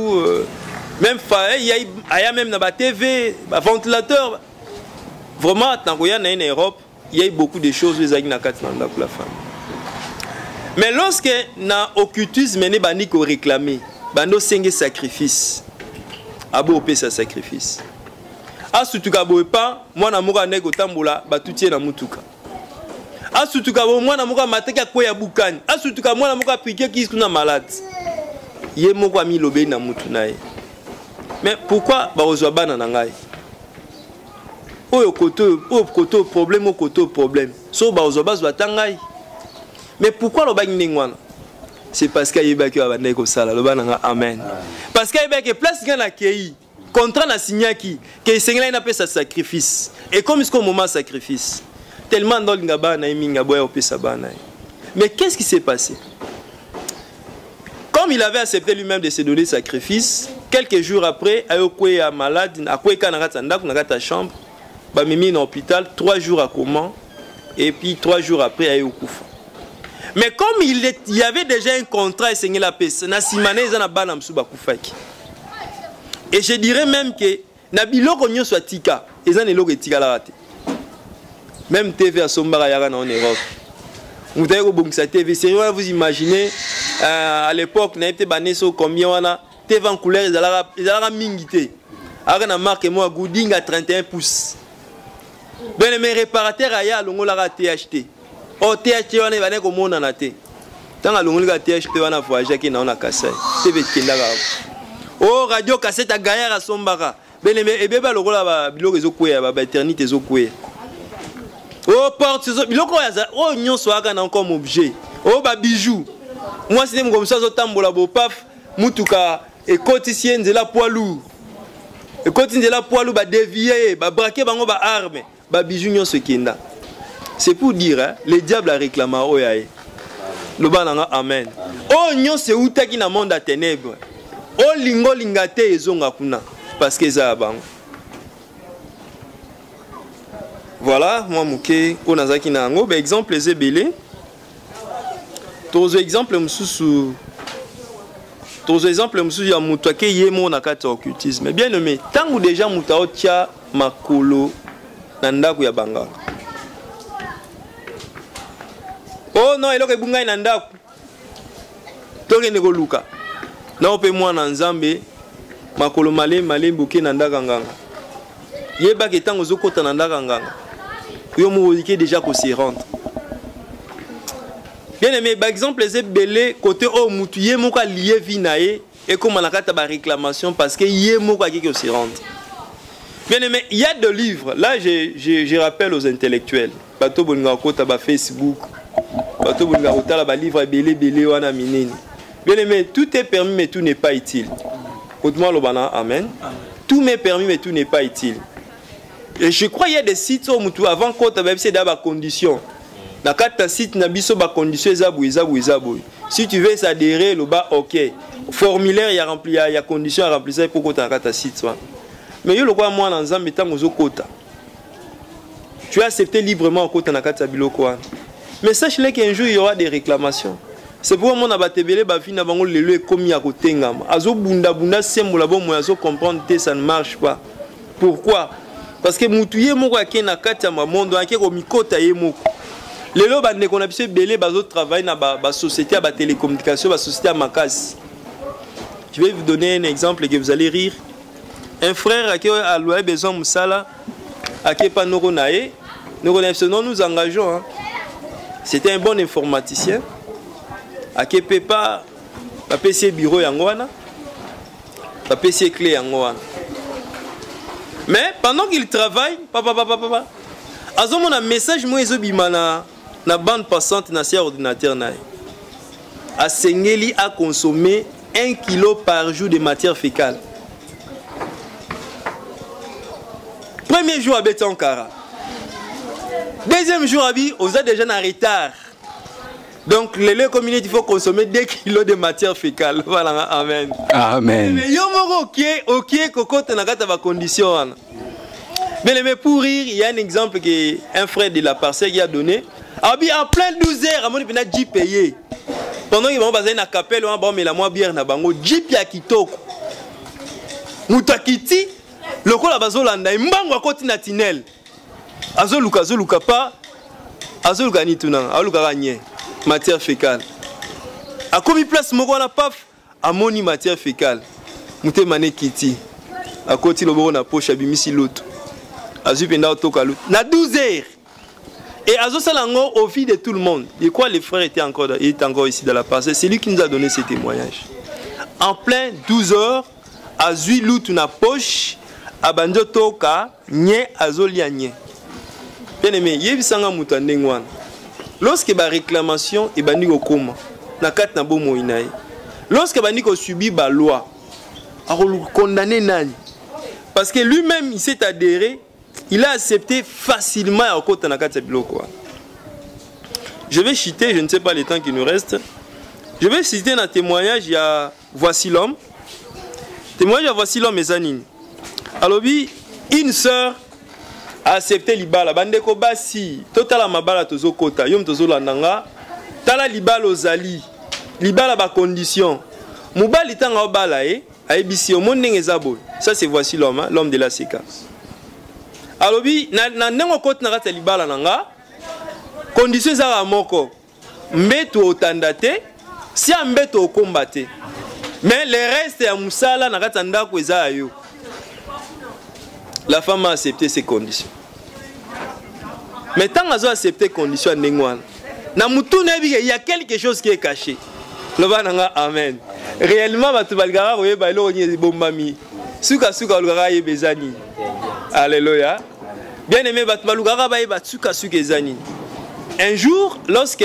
même fa, il y a, il y a même na ba TV, ba ventilateur. Vraiment, ntango ya na ye na Europe, il y a eu beaucoup de choses ezalaki na kati na ndako la famille. Mais lorsque na occultisme ne bandi ko réclamer, bando senge sacrifice, abo opesa sacrifice. Asutuka boye pa mwana moko andaki kotambola batuti ye na mutuka. Asutuka boye mwana moko amataki akweya bukani. Asutuka mwana moko apike kisi kuna malade. Ye moko amilobeli na mutu na ye. Mais pourquoi bakozwa bana na ngai? Oyo koto, oyo koto problème, oyo koto problème. So bakozwa bazwa ata ngai. Mais pourquoi lobaki ndenge wana? C'est parce que ayebaki oyo abandaki kosala. Loba na nga amen. Parce que ayebaki place nga na kei, contrat na signaki ke esengelaki napesa sacrifice. Et comme jusqu'au moment sacrifice, tellement ndolinga bana na ye mingi aboya kopesa bana na ye. Mais qu'est-ce qui s'est passé? Comme il avait accepté lui-même de se donner sacrifice, quelques jours après, ayokweya malade, akweka na kati ya ndako, na kati ya chambre, bamemi na hôpital, 3 jours à comment, et puis 3 jours après, ayokufa. Mais comme il y avait déjà un contrat esengeli apesa, na nsima na ye eza na bana mosusu bakufaki. Et je dirais même que na biloko nyonso atika, eza na eloko etikalaka te. Même TV asombaka yaka na en Europe. Moto aye kobongisa TV, sérieux wana, vous imaginez, à l'époque, nayebi te bane so combien wana, TV en couleur ezalaka mingi te. Aka na marque moko ya Gooding à 31 pouces. Ben, mais réparateur aya alongolaka THT. Oh, THT wana ebandaki komonana te. Ntango alongolaka THT wana voyageaki na wana Kasai. TV ekendaka. Oh, radio cassette ya Gaillard asombaka. Ben, mais ebeba lokola ba biloko ezokweya, ba éternité ezokweya. Oh, porte, biloko oyo aza, oyo nyonso aka na comme objet. Oh, ba bijoux. Mwasi nde mokomi so azotambola bo paf, mutuka ekotisi ye nzela poids lourd. Ekoti nzela poids lourd, ba dévier ye, ba braquer bango ba armes, ba bijoux nyonso ekenda. C'est pour dire, hein, le diable a réclamé oyo aye. Loba na nga amen. Oyo nyonso eutaki na monde ya ténèbres. Olingo linga te ezonga kuna parce que eza ya bango. Voilà, moi moke oyo nazalaki na yango, ba exemple eza ebele. Tozwa exemple mosusu, tozwa exemple mosusu ya moto ake ye moko na kati ya occultisme. Bien aimé, ntango déjà moto aotia makolo na ndako ya banganga. Oh non, eloko ebungai na ndako. Tokende koluka. Na ope mwana Nzambe makolo malembe malembe oke na ndako ya nganga. Yebaka ntango ozokota na ndako ya nganga, yo moko oke déjà ko se rendre. Bien aimé, ba exemple eza ebele côté oyo mutu ye moko alie vie na ye ekoma na kati ya ba réclamation parce que ye moko akeki ko se rendre. Bien aimé, il y a des livres. Là, je rappelle aux intellectuels. Bato bolinga kota ba Facebook, bato bolinga kotala ba livre ebele ebele wana minene. Bien aimé, tout est permis mais tout n'est pas utile. Autrement lobana amen. Tout m'est permis mais tout n'est pas utile. Et je crois il y a des sites oyo mutu avant kota bayebisi eda bacondition na kati ya site na biso bacondition eza boye, eza boye, eza boye. Si tu veux s'adhérer, loba ok, formulaire ya rempli ya condition ya remplissage mpo kota na kati ya site wana. Mais yo lokola mwana Nzambe, ntango ozokota, tu as accepté librement okota na kati ya biloko wana, mais sache-le qu'un jour il y aura des réclamations. C'est pourquoi mona bato ebele, bavi na bango lelo ekomi ya kotengama, azobundabunda sembola bomoi, azocomprendre te, ça ne marche pas. Pourquoi? Parce que mutu ye moko ake na kati ya mamondo, ake komikota ye moko. Lelo bandeko na biso ebele bazotravaille na basociété ya batélécommunication, basociété ya makasi. Je vais vous donner un exemple que vous allez rire. Un frère ake aloye besoin mosala, ake pa noko na ye. Noko na biso: non, nous engageons, hein. C'était un bon informaticien. Ake mpe pa bapesi ye bureau yango wana, bapesi ye clé yango wana. Mais pendant qu'il travaille, papa papa papa, azomona message moko ezobima na bande passante na se ya ordinateur na ye: asengeli aconsommer 1 kilo par jour de matière fécale. Premier jour, abeti ankara. Deuxième jour, abi oza déjà na retard, donc lelo ekomi neti il faut consommer 2 kilos de matière fécale. Voilà, amen. Amen. Mais yo moko okie, okie kokota na kati ya bacondition wana. Bien aimé, pour rire, il y a un exemple que un frère de la parcelle qui a donné. Abi en plein 12 heures, amoni mpenza jeep eye. Pendant que bango bazali na kapele wana, baomela mwa bière na bango, jeep ya kitoko. Moto akiti, lokola bazolanda ye, mbango akoti na tunnel. Azoluka, azoluka pa, azoluka nini tunanga, azolukaka nye, matière fécale. Akomi place moko wana, paf, amoni matière fécale. Motema ne kiti. Akoti loboko na poche, abimisi loto. Azwi mpenza otoka loto. Na 12 heures. Et azosala yango au vu de tout le monde. De quoi le frère était encore, il est encore ici dans la parcelle. C'est lui qui nous a donné ce témoignage. En plein 12 heures, azwi lutu na poche, abandi otoka nye, azolia nye. Bien aimé, yebisanga moto ya ndenge wana. Lorsque ba réclamation ebandi kokoma na kati na bomoi na ye, lorsque bandi kosubir ba loi, akokondamner nani? Parce que lui-même, il s'est adhéré, il a accepté facilement ya kokota na kati ya biloko wana. Je vais citer, je ne sais pas le temps qui nous reste, je vais citer un témoignage ya Voici l'homme. Témoignage ya Voici l'homme eza nini? Alobi une sœur a accepté libala. Bandeko basi, totala mabala tozokota. Yo moto ozolanda nga, tala libala ozali, libala bacondition. Mobali ntango aobala ye, ayebisi: omoni ndenge eza boye. Ça, c'est Voici l'homme, hein, l'homme de la seka. Alobi na ndenge okoti na kati ya libala na nga, condition ezalaka moko: mbeto otanda te, si ya mbeto okomba te, mais le reste ya mosala na kati ya ndako eza ya yo. La femme a accepté ces conditions. Mais ntango azo accepter condition ya ndenge wana, na mutu nayebi ke y a quelque chose qui est caché. Loba na nga amen. Réellement, bato balingaka koyeba eloko nini ebombami. Sukasuka balukaka ayeba eza nini. Alléluia. Bien aimé, bato balukaka bayeba sukasuka eza nini. Un jour, lorsque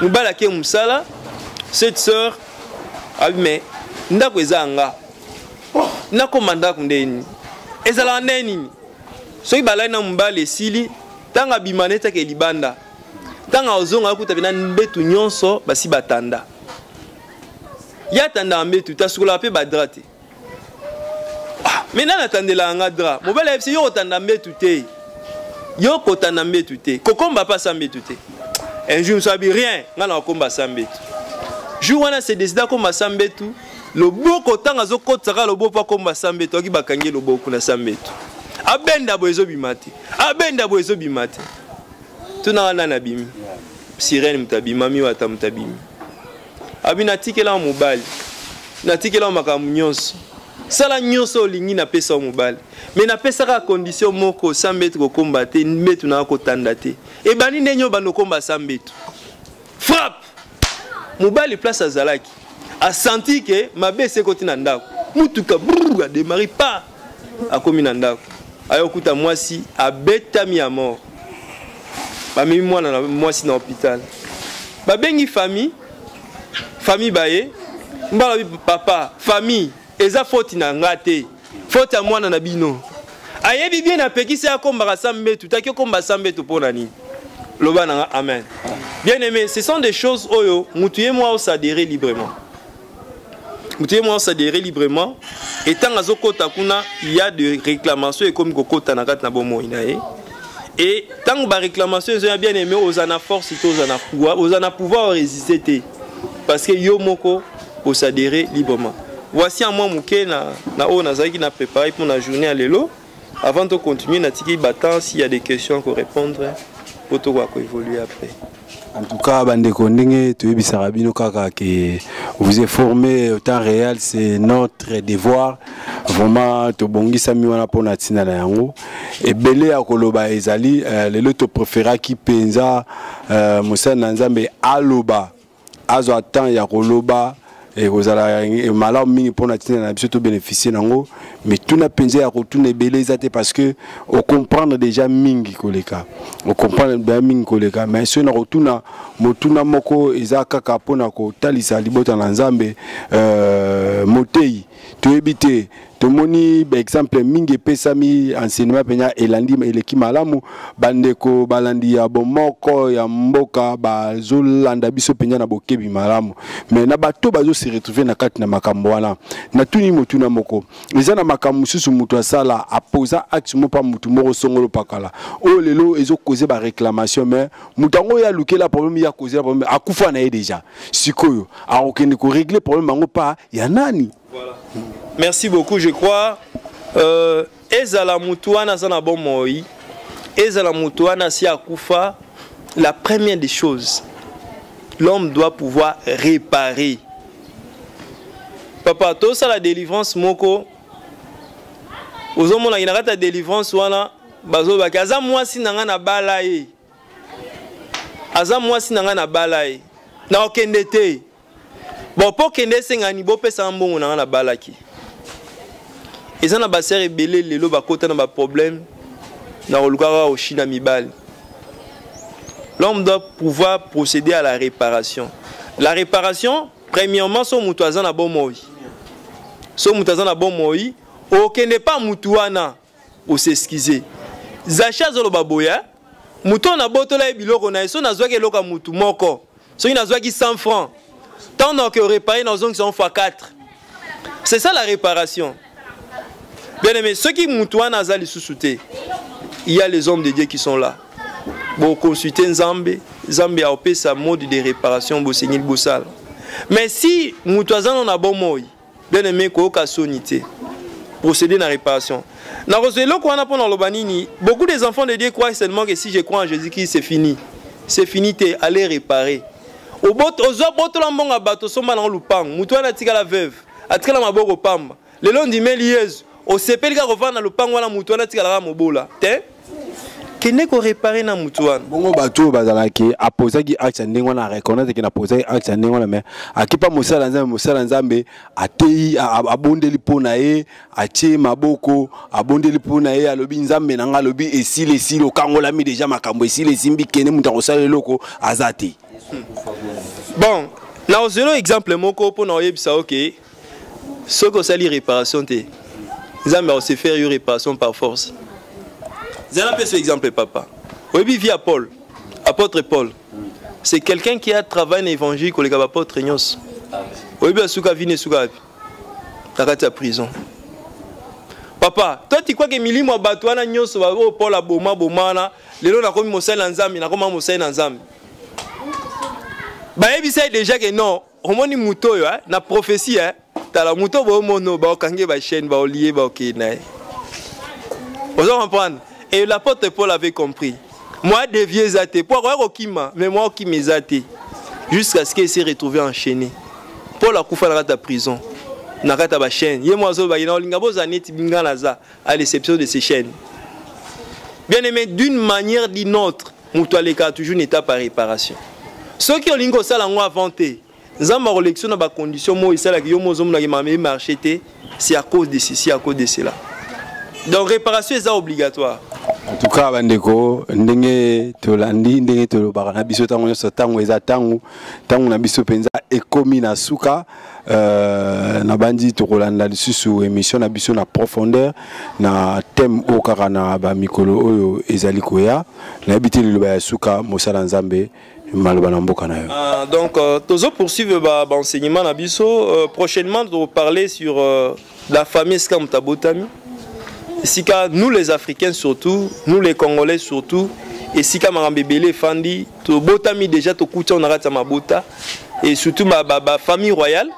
mobali ake mosala, cette sœur abi: mais ndako eza ya nga, nakoma ndako nde nini, ezalaka nde nini? Soki balali na mobali, esili. Ntango abima netake libanda, ntango azonga, akuta mpenza mbetu nyonso basi batanda. Ye atandaka mbetu te, asukolaka mpe badraps te. Ah, me nani atandelaka nga drap? Mobali ayebisi: yo kotanda mbetu te, yo kotanda mbetu te, kokomba mpe asa mbetu te. Un jour mosu abi: rien, nga na kokomba asa mbetu. Jour wana se décide akomba asa mbetu. Loboko, ntango azokotisaka loboko akomba sa mbetu, akoki bakangi loboko na sa mbetu, abenda boye ezobima te, abenda boye ezobima te. Tunaka nani abimi? Sirene moto abimami oyo, ata moto abimi abi: natikela mobali, natikela makambo nyonso, sala nyonso olingi, napesa yo mobali, me napesaka condition moko: sa mbetu kokomba te, mbetu naka kotanda te. Ebandi ndenge obanda okomba sa mbetu, frappe. Mobali place azalaki asanti ke mabe esekoti na ndako. Mutuka brr, adémarrer pa, akomi na ndako, ayokuta mwasi abetami ya mort. Bamemi mwana na mwasi na hôpital, babengi famille. Famille baye mbala: papa, famille, eza faute na nga te, faute ya mwana na bino. Ayebi bien apekisi akombaka sa mbetu, taki okomba sa mbetu mpo na nini? Loba na nga amen. Bien aimé, ce sont des choses oyo mutu ye mwa osadere librement. Mutu ye mwa osadere librement et ntango azokota kuna, il y a de réclamations ekomi kokota na kati na bomoi na ye. Et ntango ba réclamation ezoya, bien aimé, oza na force te, oza na pouvoir, oza na pouvoir orésister te, parce que yo moko osadere librement. Voici un mwa moke na oyo nazalaki na préparé pour la journée ya lelo. Avant de continuer, natiki batant s'il y a des questions ko répondre po tokoka koévoluer après. En tout cas, bandeko, ndenge toyebisaka bino kaka ke vous est formé au temps réel, c'est notre devoir. Vraiment tobongisami wana mpona ntina na yango. Ebele ya koloba ezali lelo topréféraki mpenza mosali na Nzambe aloba, azwa temps ya koloba, ekozala malamu mingi mpona ntina na biso tobénéficie nango. Mais tuna mpenza ya kotuna ebele eza te, parce que ocomprendre déjà mingi koleka, ocomprendre bien mingi koleka. Mais soki na kotuna motuna moko, eza kaka mpona kotalisa libota na Nzambe. Motei, toyebi te, tomoni baexemple mingi epesami, enseignement mpenza elandi eleki malamu. Bandeko balandi ya Bomoko ya Mboka bazolanda biso mpenza na bokebi malamu. Mais na bato bazose retrouve na kati na makambo wana, natuni motuna moko: eza na makambo mosusu moto asala, aposa acte moko mpa motu moko songolo pakala, oyo lelo ezokoze baréclamation, mais moto yango oyo alukela problème, ya kozela problème, akufa na ye déjà. Sikoyo akokende korégler problème yango pa ya nani? Voilà. Merci beaucoup, je crois. Ezala mutu wana aza na bomoi, ezala mutu wana asi akufa, la première des choses, l'homme doit pouvoir réparer. Papa, tosala délivrance moko, ozomonaki na kati ya délivrance wana bazolobaki: aza mwasi na ngai, na bala ye, aza mwasi na ngai, na bala ye, na okende te. Bon, mpo okende esengani bopesanga mbongo na ngai nabalaki. Eza na basere ebele lelo bakota na baproblème na koluka kaka oshina mibali. L'homme doit pouvoir procéder à la réparation. La réparation, premièrement, so moto aza na bomoi, so moto aza na bomoi, okende pa motu wana os'excuse. Zache azoloba boye: motu oyo nabotola ye biloko na ye, so nazwaki eloko ya motu moko, soki nazwaki 100 francs, ntango nakoki réparer, nazongisa fois 4. C'est ça la réparation. Bien aimé, soki motu wana aza lisusu te, il y a les hommes de Dieu qui sont là. Boconsulte Nzambe, Nzambe aopesa mode de réparation bosengeli bosala. Mais si moto aza nano na bomoi, bien aimé, koyoka soni te, procéder na réparation. Nakozwa eloko wana mpo na loba nini? Beaucoup des enfants de Dieu croient seulement que si je crois en Jésus-Christ, c'est fini. C'est fini te. Allez réparer. Ozwa, botola mbongo ya bato, osomba nango lupango, motu wana atikala veuve, atikala maboko pamba. Lelo ndimeli Yesu, osepeli kaka kovanda na lupango wana, motu wana atikalaka mobola te. Kende koréparer na motu wana. Bongo bato oyo bazalaki, apozaki acte ya ndenge wana, areconnaître ke napozaki acte ya ndenge wana, mais akipa mosala Nzambe, mosala Nzambe ateyi, abondeli mpo na ye, atie maboko, abondeli mpo na ye, alobi: Nzambe na nga alobi esili, esili, okangolami déjà, makambo esili, esimbi, kende, moto akosala eloko aza te. Bon, nakozwela exemple moko mpona oyebisa. Oke, soki osali réparation te, Nzambe akose faire yo réparation par force. Zala mpe so exemple, papa. Oyebi vie ya Paul, apôtre Paul? C'est quelqu'un qui a travaillé na évangile koleka baapôtre nyonso. Oyebi asuka vini esuka wapi? Na kati ya prison. Papa, toi tu crois ke milimo ya bato wana nyonso oyo Paul aboma boma wana, lelo nakomi mosali na Nzambe, nakoma mosali na Nzambe, bayebisa ye déjà ke non, omoni moto oyo na prophétie, tala moto boomona, baokangi bachaîne, baolie, baokei na ye. Ozo comprendre? Et l'apôtre Paul avait compris: moi dévier eza te, po akoya kokima, mais moi okima eza te, jusqu'à ce qu'il s'est retrouvé enchaîné. Paul akufa na kati ya prison, na kati ya bachaîne. Ye mo azolobaki na olinga bozala neti nga naza, à l'exception de ces chaînes. Bien aimé, d'une manière d'une autre, moto alekaka toujours une étape à réparation. Soki olingi kosala yango avant te, Nzambe akolekisa na bacondition moko esalaki yo mo ozomonaki mama marché te, c'est à cause de ceci, à cause de cela. Donc réparation eza obligatoire. En tout cas bandeko, ndenge tolandi, ndenge tolobaka na biso ntango nyonso, ntango eza ntango, ntango na biso mpenza ekomi na suka. Nabandi tokolanda lisusu émission na biso na profondeur na thème oyo kaka na bamikolo oyo ezali koya. Nayebi te, liloba ya suka, mosala Nzambe, maloba na mboka na yo. Ah, donc tozo poursuivre ba, ba enseignement na biso. Prochainement parler sur la famille esika moto abotami, esika nous les Africains surtout, nous les Congolais surtout, esika makambo ebele efandi. Tobotami déjà, tokuti na kati ya mabota et surtout ba, ba, ba famille royale.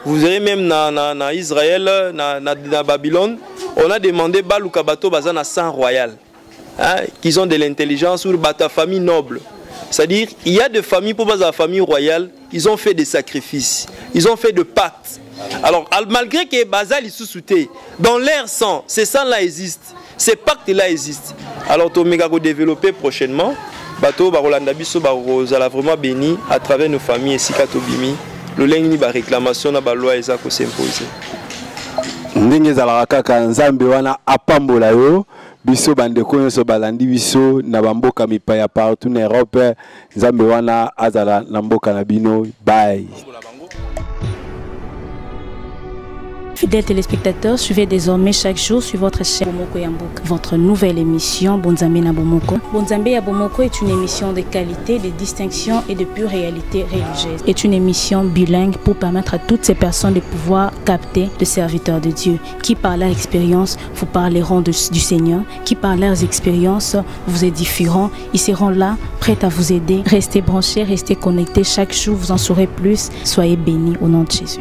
Vous verrez même na Israël, na Babylone, on a demandé baluka bato baza na sang royal, hein, qu'ils ont de l'intelligence, ou bato famille noble. C'est-à-dire, il y a des familles, pour la famille royale, ils ont fait des sacrifices, ils ont fait des pactes. Alors, malgré que baza lisusu te, dans leur sang, ces sangs-là existent, ces pactes-là existent. Alors, tomeka développer prochainement, bato bakolanda biso bakozala vraiment béni à travers nos familles, esika tobimi, lolenge nini baréclamation na baloi eza kos'impose. Ndenge ezalaka kaka, Nzambe wana apambola yo. Biso bandeko nyonso balandi biso na bamboka mipaya partout na Europe, Nzambe wana azala na mboka na bino. Bye. Fidèles téléspectateurs, suivez désormais chaque jour sur votre chaîne Bomoko ya Mboka votre nouvelle émission Bonzambe na Bomoko. Bonzambe ya Bomoko est une émission de qualité, de distinction et de pure réalité religieuse. Est une émission bilingue pour permettre à toutes ces personnes de pouvoir capter le serviteur de Dieu qui par leur expérience vous parleront du Seigneur, qui par leurs expériences vous édifieront. Ils seront là, prêts à vous aider. Restez branchés, restez connectés. Chaque jour, vous en saurez plus. Soyez bénis au nom de Jésus.